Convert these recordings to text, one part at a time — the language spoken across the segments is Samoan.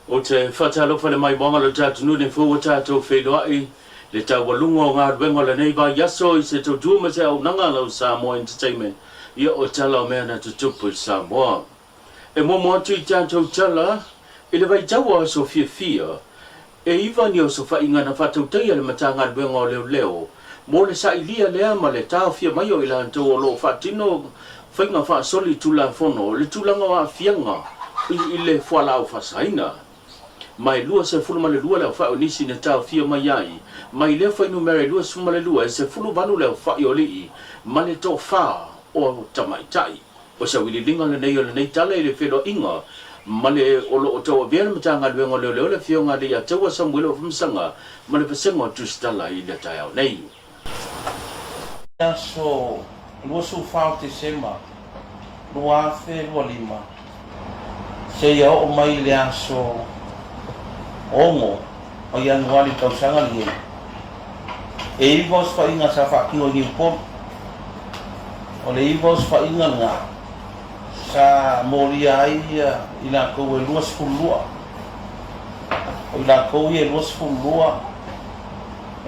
Ou te faatalofa i le maimoaga o le tatou atunuu ua tatou feiloai le taualuga o galuega o lenei vaiaso i se tautua ma se auaunaga lau Samoa Entertainment ia o tala o mea na tutupu i Samoa. E muamua atu i tatou tala i le vaitau o aso fiafia e 9 ni osofaiga na faatautaia le Matagaluega o Leoleo mo le sailia lea ma le taofia mai o i latou o loo faatino faiga faasolitulafono le tulaga o aafiaga i le fualaau faasaina. Ma e 22 le aofai o nisi na taofia mai ai mai lea fuainumera e 22 e 18 le aofai o alii ma le toafa o tamaitai. O sauiliiliga lenei o lenei tala i le feiloaiga ma le o loo tauavea le Matagaluega o Leoleo le Afioga ia Leiataua Samuele Afamasaga ma le vasega o Tusitala i le taeao nei. Aso 24 o Tesema 2025 seia oo mai i le aso 6 o Ianuari i le tausaga lenei, e 9 osofaiga sa faatino i Niupolu. O le 9 osofaiga lena sa molia ai i latou e 22. O i latou ia e 22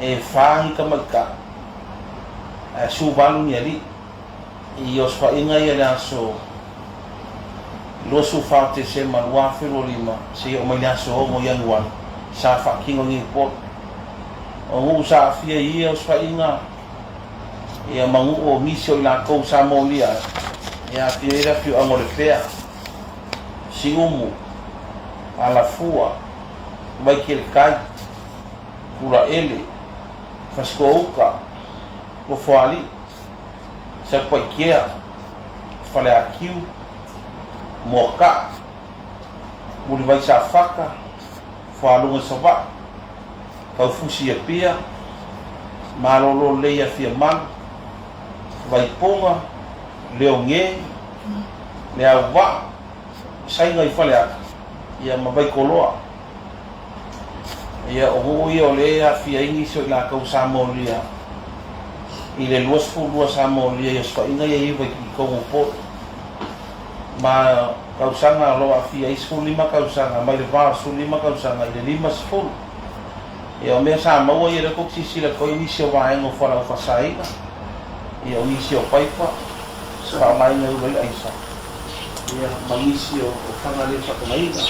e 4 ni tamaitai ae 18 ni alii. I osofaiga ia i le aso 24 o Tesema 2025 seia oo mai le aso 6 Ianuari sa faatino i Niupolu. O nuu sa aafia i ia osofaiga ia ma nuu o nisi o i latou sa molia ai, e aafia ai le afioaga o Lepea, Siumu, Alafua, Vaikelekai, Tulaele, Fasitoouta, Nofoalii, Satupaitea, Faleatiu, Moakaa, Mulivai Safata, Fualuga i Savaii, Taufusi i Apia, Malolo Lelei i Afiamalu, Vaipoga, Leoge, Leauvaa, Saina i Faleata, ia ma Vaitoloa. Ia, o nuu ia o lea e aafia ai nisi o i latou sa molia i le 22 sa molia i osofaiga ia e 9 i totonu o Upolu. Ma tausaga o lo o aafia ai 15 tausaga, mai le va o le 15 tausaga i le 50. Ia, o mea sa maua ia lea tou te silasila atu ai o nisi o vaega o fualaau faasaina, ia o nisi o paipa, faaaogaina e ula ai le aisa, ia ma nisi o faga le faatagaina.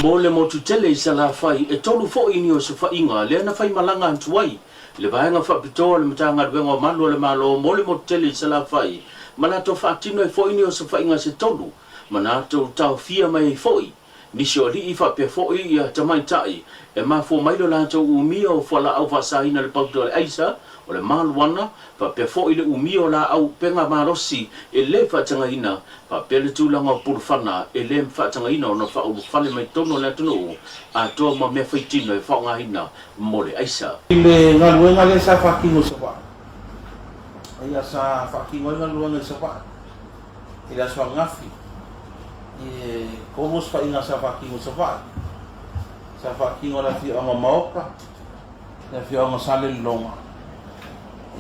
Mo le motu tele i Salafai, e 3 foi ni osofaiga lea na faimalaga atu ai le vaega faapitoa o le Matagaluega o Malu o le Malo mo le motu tele i Salafai ma latou faatino ai foi ni osofaiga se 3 ma latou taofia mai ai foi nisi o alii faapea foi ia tamaitai e mafua mai lo latou umia o fualaau faasaina le pauta o le aisa o le maluana faapea foi le umia o laau upega malosi e le faatagaina faapea le tulaga o pulufana e le faatagaina ona faaulufale mai totonu o le atunuu atoa ma mea faitino e faaaogaina mo le aisa. I le galuega lea sa faatino i Savaii, ia sa faatino ai galuega i Savaii i le aso ananafi, e 3 osofaiga sa faatino i Savaii. Sa faatino e le afioaga o Maoka, le afioaga o Salelologa,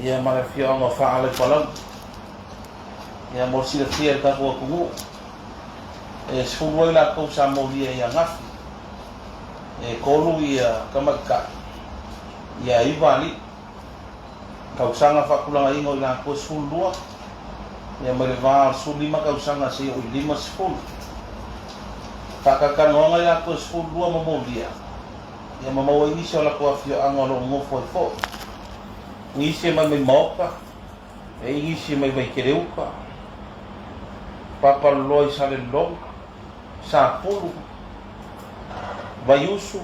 ia ma le afioaga o Faala i Palauli. Ia mo le silafia e le tatou atunuu, e 10 ai latou sa molia i Agafi, e 3 ia tamaitai, ia 9 alii. Tausaga faatulagaina o i latou e 12, ia mai le va o le 15 tausaga seia oo i le 50. Faatalatalanoaga i latou e 12 ma molia, ia ma maua ai nisi o latou afioaga o lo o nonofo ai foi. Nisi e mai mai Maoka, e i nisi e mai Vaikeleuta, Papaloloa i Salelologa, Sapulu, Vaiusu,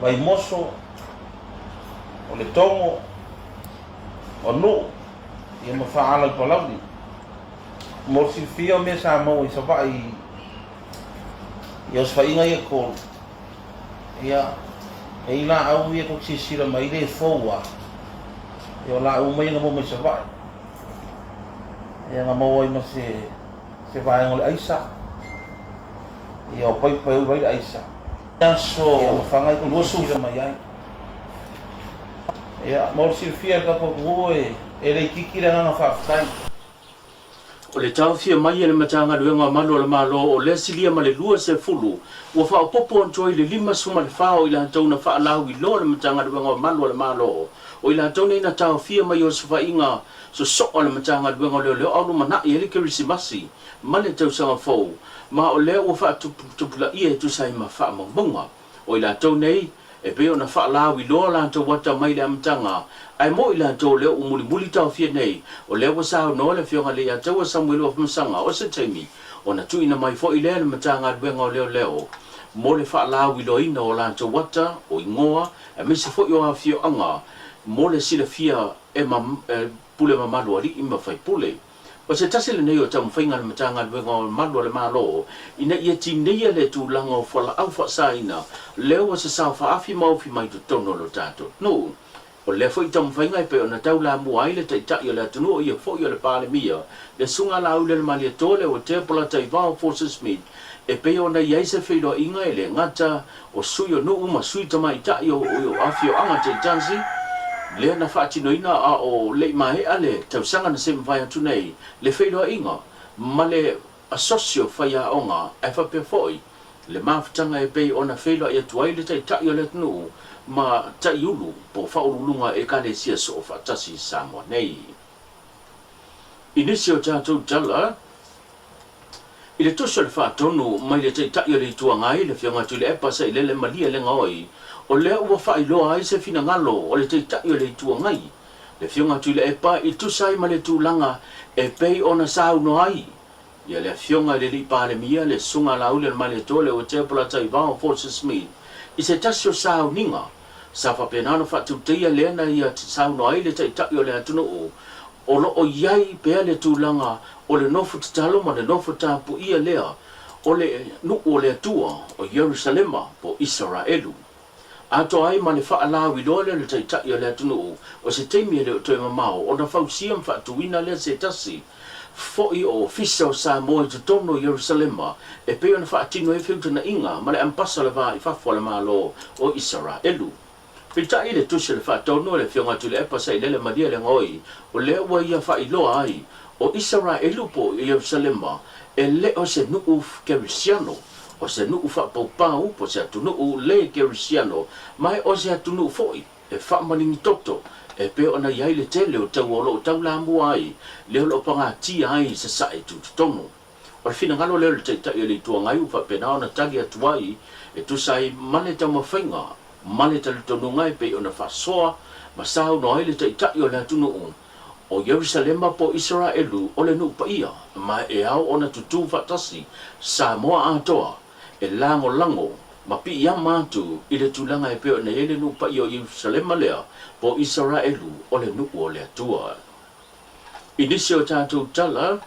Vaimoso, o Letogo, o Nuu, ia ma Faaala i Palauli. Mo le silafia o mea sa maua i Savaii i osofaiga ia e 3, ia, e i laau ia tou te silasila mai le fou lava, ia o laau uma ia na maua mai Savaii. Ia na maua ai ma se se vaega o le aisa, ia o paipa e ula ai le aisa. Aso ia ma faga ai 20 mai ai. Ia, mo le silafia e le tatou atunuu e, e le itiiti le agaga faafetai. O le taofia mai e le Matagaluega o Malu o le Malo o lea silia ma le 20 ua faaopoopo atu ai le 54 o i latou na faalauiloa le Matagaluega o Malu o le Malo o i latou nei na taofia mai osofaiga sosoo a le Matagaluega o Leoleo a o lumanai ai le Kerisimasi ma le Tausaga Fou, ma o lea ua faatuputupulaia e tusa ai ma faamaumauga. O i latou nei, e pei ona faalauiloa latou ata mai le amataga, ae mo i latou o lea ua mulimuli taofia nei, o lea ua saunoa le Afioga Leiataua Samuelu Afamasaga o se taimi ona tuuina mai foi lea e le Matagaluega o Leoleo mo le faalauiloaina o latou ata, o igoa, aemaise foi o afioaga mo le silafia e pule mamalu alii ma faipule. O se tasi lenei o taumafaiga a le Matagaluega o Malu a le Malo ina ia tineia le tulaga o fualaau faasaina lea ua sasao faaafi ma ofi mai totonu o lo tatou atunuu. O lea foi taumafaiga e pei ona taulamua ai le Taitai o le atunuu o ia foi o le Palemia, le Susuga Laaulialemalietoa Leuatea Polataivao Fosi Smith, e pei ona i ai se feiloaiga e le gata o sui o nuu ma sui tamaitai o afioaga taitasi, lea na faatinoina a o le i maea le tausaga na se mavae atu nei, le feiloaiga ma le asosi o faiaoga ae faapea foi le mafutaga e pei ona feiloai atu ai le Taitai o le atunuu ma Taiulu po o faauluuluga Ekalesia Soofaatasi i Samoa nei. I nisi o tatou tala, I le tusi o le faatonu mai le Taitai o le Itu Agai, le Afioga Tuilaepa Sailele Malielegaoi, o lea ua faailoa ai se finagalo o le Taitai o le Itu Agai, le Afioga Tuilaepa i tusa ai ma le tulaga e pei ona saunoa ai ia le Afioga i le Alii Palemia, le Susuga a Laaulialemalietoa Leuatea Polataivao Fosi Smith, i se tasi o sauniga sa faapena ona faatauteia lea na ia saunoa ai le Taitai o le atunuu O lo o i ai pea le tulaga o le nofo tatalo ma le nofo tapuia lea o le nuu o le Atua o Ierusalema po o Isaraelu. Atoa ai ma le faalauiloa lea o le Taitai o le atunuu o se taimi e le o toe mamao ona fausia ma faatuina lea se tasi foi o Ofisa o Samoa i totonu o Ierusalema e pei ona faatino ai feutanaiga ma le Ambasa o le Va i Fafo a le Malo o Isaraelu. Peitai i le tusi o le faatonu a le Afioga Tuilaepa Sailele Malielegaoi, o lea ua ia faailoa ai, o Isaraelu po o Ierusalema e le o se nuu kerisiano, o se nuu faapaupau po o se atunuu le kerisiano, ma e o se atunuu foi e faamaligitoto e pei ona i ai le tele o taua o lo o taulamua ai le o lo o pagatia ai i sasae tutotonu. O le finagalo lea o le Taitai o le Itu Agai ua faapena ona tali atu ai e tusa ai ma le taumafaiga ma le talitonuga e pei ona faasoa ma saunoa ai le Taitai o le atunuu o Ierusalema po o Isaraelu o le nuu paia ma e ao ona tutū faatasi Samoa atoa e lagolago ma piiama atu i le tulaga e pei ona i ai le nuu paia o Ierusalema lea po o Isaraelu o le nuu o le Atua. I nisi o tatou tala,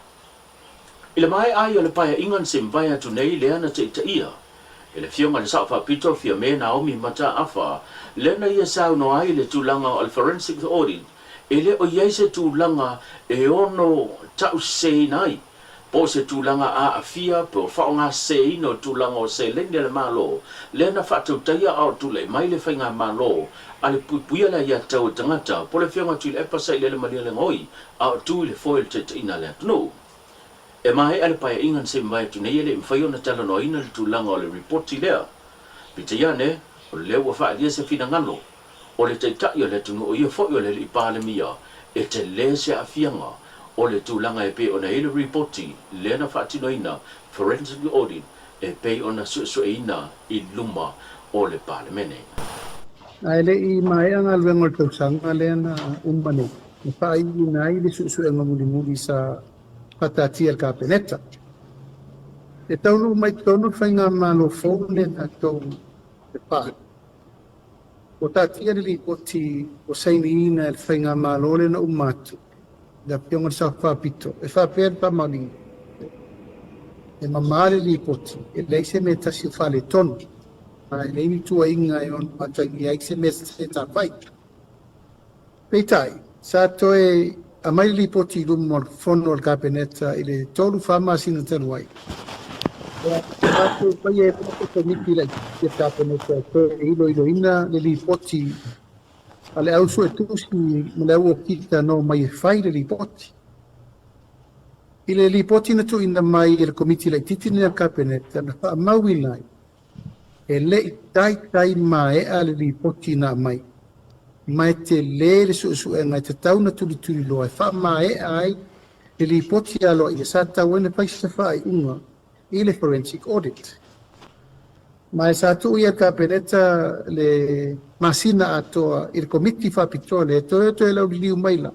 I le maea ai o le paeaiga na se mavae atu nei lea na taitaia e le Afioga i le Sao Faapito Fiame Naomi Mataafa lea na ia saunoa ai i le tulaga o le Forensic Audit e le o i ai se tulaga e ono tauseseina ai po o se tulaga aafia po o faaaogaseseina o tulaga o seleni a le Malo lea na faatautaia a o tulai mai le Faigamalo a le Puipuia le Aiatatau a Tagata po o le Afioga Tuilaepa Sailele Malielegaoi a o tu i le foe o le taitaiina a le atunuu. E maea le paeaiga na se i mavae atu nei e le i mafai ona talanoaina le tulaga o le ripoti lea. Peitai ane, o lea ua faaalia se finagalo o le Taitai o le atunuu o ia foi o le Alii Palemia e tele se aafiaga o le tulaga e pei ona i ai le ripoti lea na faatinoina, forensic audit, e pei ona suesueina i luma o le Palemene. Ae le i maea galuega o le tausaga lea na uma nei, na faaiuina ai le suesuega mulimuli sa faataatia e le Kapeneta. E taunuu mai totonu le faigamalo fou lenei a tatou e fa, ua taatia le lipoti ua sainiina e le faigamalo lea na uma atu, le Afioga i le Sao Faapito, e faapea le faamaoniga, e mama le lipoti, e leai se mea e tasi o faaletonu, ma e leai ni tuuaiga e ono atagia ai se mea sese sa fai. Peitai, sa toe aumai le lipoti i luma o le fono a le Kapeneta i le 3-4 masina talu ai. Sa toe faia ai foi se komiti laitiiti a le Kapeneta e toe iloiloina le lipoti a le au suetusi ma le au okita na omai e fai le lipoti. I le lipoti na tuuina mai e le Komiti Laitiiti nei a le Kapeneta na faamauina ai, e le i taitai maea le lipoti na aumai, ma e tele le suesuega e tatau ona tulituliloa e faamaea ai le lipoti aloaia sa tatau ai ona fai se faaiuga i le forensic audit. Ma e sa tuu i ai le Kapeneta le masina atoa i le Komiti Faapitoa lea e toe lauliliu mai la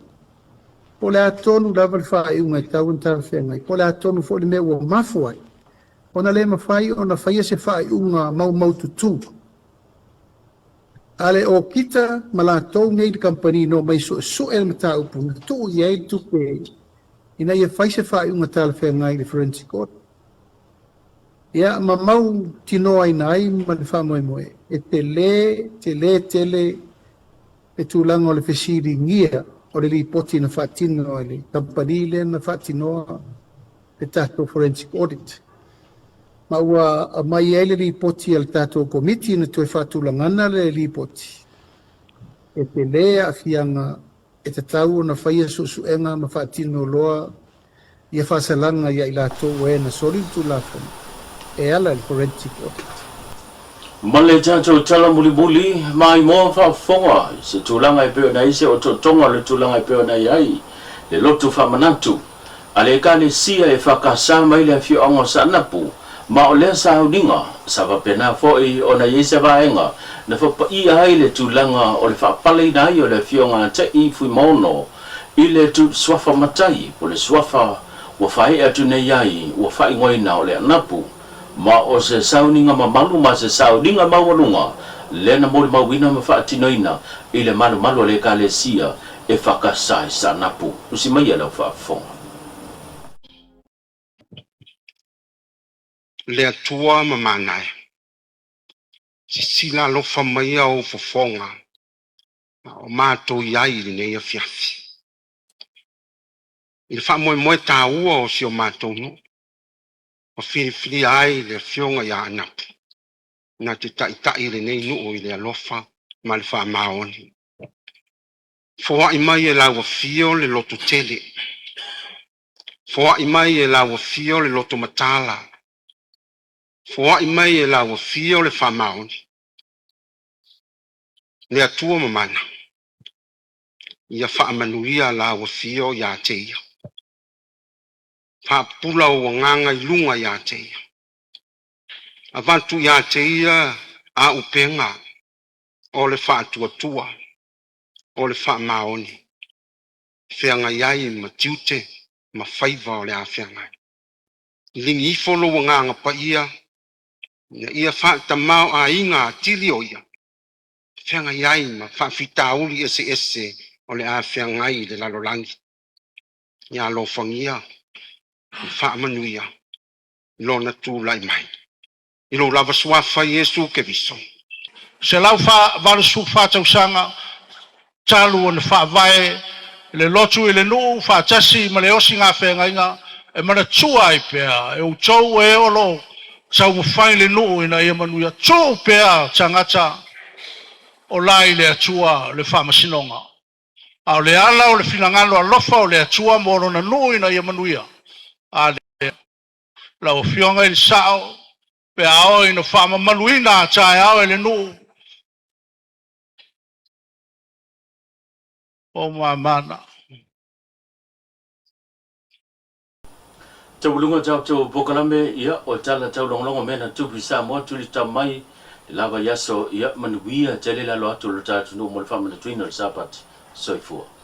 po o le a tonu lava le faaiuga e tatau ona talafeagai, po o le a tonu foi le mea ua mafua ai ona le mafai ona faia se faaiuga maumaututu a le okita ma latou nei le kamupani na omai suesue le mataupu na tuu i ai le tupe ina ia fai se faaiuga talafeagai i le forensic audit. Ia, ma mautinoaina ai ma le faamoemoe e tele, tele tele le tulaga o le fesiligia o le lipoti na faatino e le kamupani lea na faatinoa le tatou forensic audit. Ma ua aumai ai le lipoti a le tatou Komiti na toe faatulagana le lipoti e tele aafiaga e tatau ona faia suesuega ma faatino loa ia faasalaga ia i latou o e na soli le Tulafono e ala i le forensic audit. Ma le tatou tala mulimuli, maimoa faafofoga i se tulaga e pei ona i ai se otootoga o le tulaga e pei ona i ai le lotu faamanatu a le Ekalesia e whakasa mai le afioaga o Saanapu, ma o lea sauniga sa faapena foi ona i ai se vaega na faapaia ai le tulaga o le faapaleina ai o le afioga a Te'i Fuimaono i le suafa matai po o le suafa ua faaee atu nei ai ua faaigoaina o le Anapu, ma o se sauniga mamalu ma se sauniga maualuga lea na molimauina ma faatinoina i le malumalu a le Ekalesia e whakasa i Saanapu. Usi mai lau faafofoga. Le Atua ma manae. Sisila alofa maia ou fofoga a o matou i ai i lenei afiafi. I le faamoemoe taua o si o matou nuu, ua filifilia ai le afioga ia Anapu na te taitai lenei nuu i le alofa ma le faamaoni. Foai mai e lau afio le loto tele. Foai mai e lau afio le loto matala. Foai mai e lau afio le faamaoni. Le Atua mamana, ia faamanuia lau afio ia te ia. Faapupula ou agaga i luga ia te ia. Avatu ia te ia auupega o le faatuatua, o le faamaoni, feagai ai ma tiute ma faiva o le a feagai. Ligi ifo lou agaga paia, ina ia faatamaoaiga atili o ia, feagai ai ma faafitauli eseese o le a feagai i le lalolagi. Ia alofagia ma faamanuia lona tulai mai. I lou lava suafa Iesu Keriso. 184 tausaga talu ona faavae le lotu i le nuu faatasi ma le osiga feagaiga e manatua ai pea e outou e o lo o taumafai le nuu ina ia manuia tuu pea tagata o la i le Atua le faamasinoga. A o le ala o le finagalo alofa o le Atua mo lona nuu ina ia manuia. A lea, lau Afioga i le Sao, pe a oo ina faamamaluina a taeao e le nuu, o mamana. Taualuga tatou polokalame ia o tala taulogologo mea na tupu i Samoa tulita mai le lava i aso ia manuia tele le alo atu o lo tatou atunuu mo le faamanatuina o le Sapati. Soifua.